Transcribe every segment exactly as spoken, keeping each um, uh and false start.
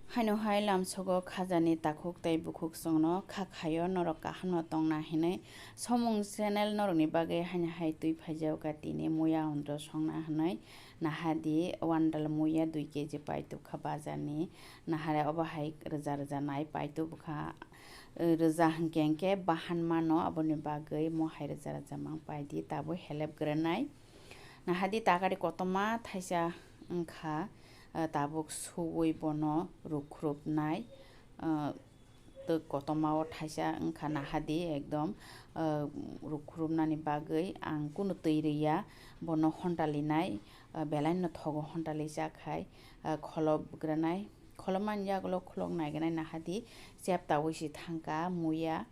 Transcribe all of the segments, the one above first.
Haino hai lamsogo khajani takhuk tei bukhuk chwngno kha khaio norok kahamno tongna hinwi. Somung channel norokni bagwi haino hai twi phaijago ka tini muya ondro songna hinwi. Nahadi wandal muya dui kg paitubkha bazarni. Nahare obo hai rwja rwja nai paitubkha. Rwja hinkhe hinkhe bahan mano, aboni bagwi mo hai rwja rwja mang paidi tabuk helep granai. Nahadi takari kotorma thaisa wngkha, tabuk suwi bono rukhurupnai. Twk kotorma o thaisa wngkha nahadi ekdom, rukhurupnani bagwi ang kunu twi rwya, bono hontalinai, belaino thogo hontali chakhai, kholob granai. Kholopmani yagulo khulok naiganai nahadi cheptawi si thangkha muya,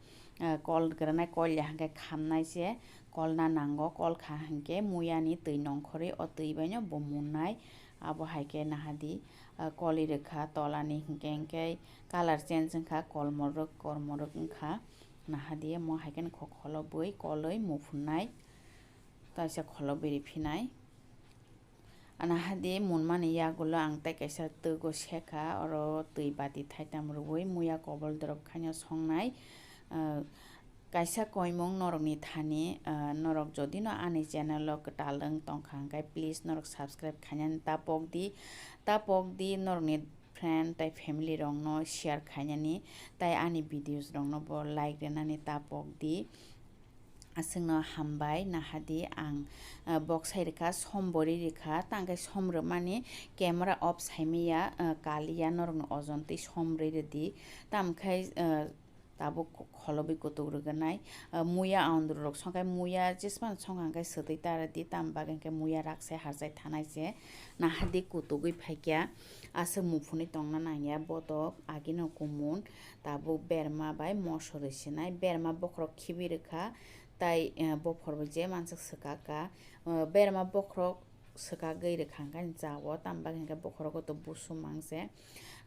kol granai kol ya hinkhe khamnai se kolna nango, kol kha hinkhe muyani twi nongkhorwi o twi baino bo munnai. Abo hai khe nahadi, koli rwkha tolani hinkhe hinkhe colour change wngkha, kolmorok kormorok wngkha. Nahadi mo hai khe kholobwi kolwi muphunai, taisa kholobwi riphinai. Anahadi munmani yagulo ang tei kaisa twgo sekha, oro twi bati thaitam rwui muya kobol dorop khaino songnai. Kaisa koimung norokni thani, norok jodino ani channel o kwtal wng tongkha hwnkhe please norok subscribe khainani ta pokdi, ta pokdi norokni friend tei family rokno share khainani tei ani videos rokno bo like rwnani ta pokdi. Aswkno hambai nahadi ang, boksai rwkha som bo ri rwkha tangkhe som rwmani camera off saimaya, kaliya norokni ojon twi som ri rwdi tamkhai, tabuk kholobwi kutuk rwgwnai. Muya aondru rok songkhe muya jesmano songkha hwnkhe swtwi ta rwdi tam bagwi hwnkhe muya raksai harjai thanai se nahadi kutugwi phaikha. Aswk muphunwi tongna nangya botok agino kumun. Tabuk berma bai moso rwi sinai, berma bokhorok khibi rwkha, tai, eh, bopor bo je manswk swkaka, eh, berma bokhorok swkagwi rwkha hwnkhe jao, tamo bagwi hwnkhe bokhorogo to busu mangse.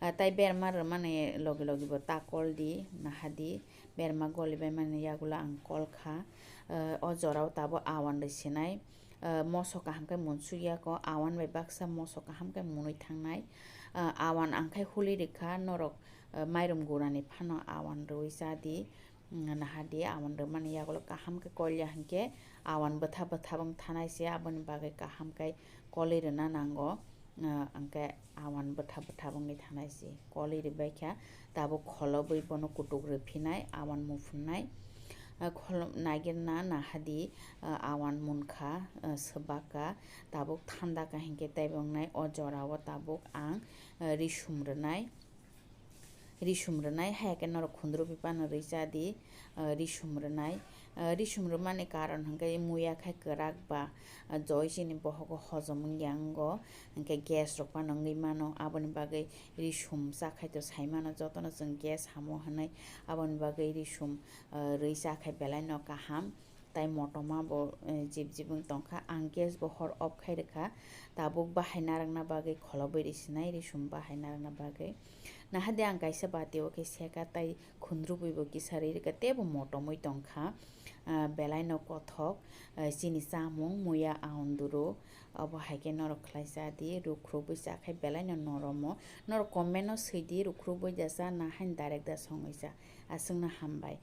Ah, tai berma rwmani logi logi bo ta kol di, naha di, berma goli bai mani yagulo ang kol kha. Eh, o jorao tabuk awan rwi sinai, eh, moso kaham khe munsuk yako, awan bai baksa moso kaham khe munui thangnai. Ah, awan ang khai huli rwkha, norok, eh, mairum gurani phano awan rwi cha di. Naha di, awan rwmani yagulo kaham khe kol ya hinkhe awan bwtha bwtha wng thanai se, aboni bagwi kaham khe kolwi rwna nango. Ah, hwnkhe awan bwtha bwtha wngwi thanai se, kolwi rwbai kha, tabuk kholobwi bono kutuk rwphinai, awan muphunai. Ah, kholo-, naigirna naha di, ah, awan munkha, ah, swbakha, tabuk thanda kha hinkhe teibo wngnai. O jorao tabuk ang, ah, risum rwnai. Risum rwnai, haya khe norok khundrubwi phano rwi cha di, ah, risum rwnai. Ah, risum rwmani karon hwnkhe muya khai kwrak ba, ah, joi chini bohogo hojom wngya wngo, hwnkhe gas rok phano wngwi mano, aboni bagwi risum cha khai to sai mano, jotono chwng gas hamo hwnwi, aboni bagwi risum, ah, rwi cha khai belai no kaham. Tai motoma bo, eh, jib jib wng tongkha. Ang gas bo hor off khai rwkha. Tabuk bahai narwkna bagwi kholobwi risinai, risum bahai narwkna bagwi. Naha de ang kaisa bati o khe seka tai khundrubwi bo kisa ri rwkha, teibo motomwi tongkha. Ah, belai no kothok, eh, chini chamung muya aunduru. Obo hai khe norok khlai cha di, rukhrubwi cha khai belai no noromo. Norok comment o swi di, rukhrubwi da cha na haino direct da songwi cha. Aswkno hambai.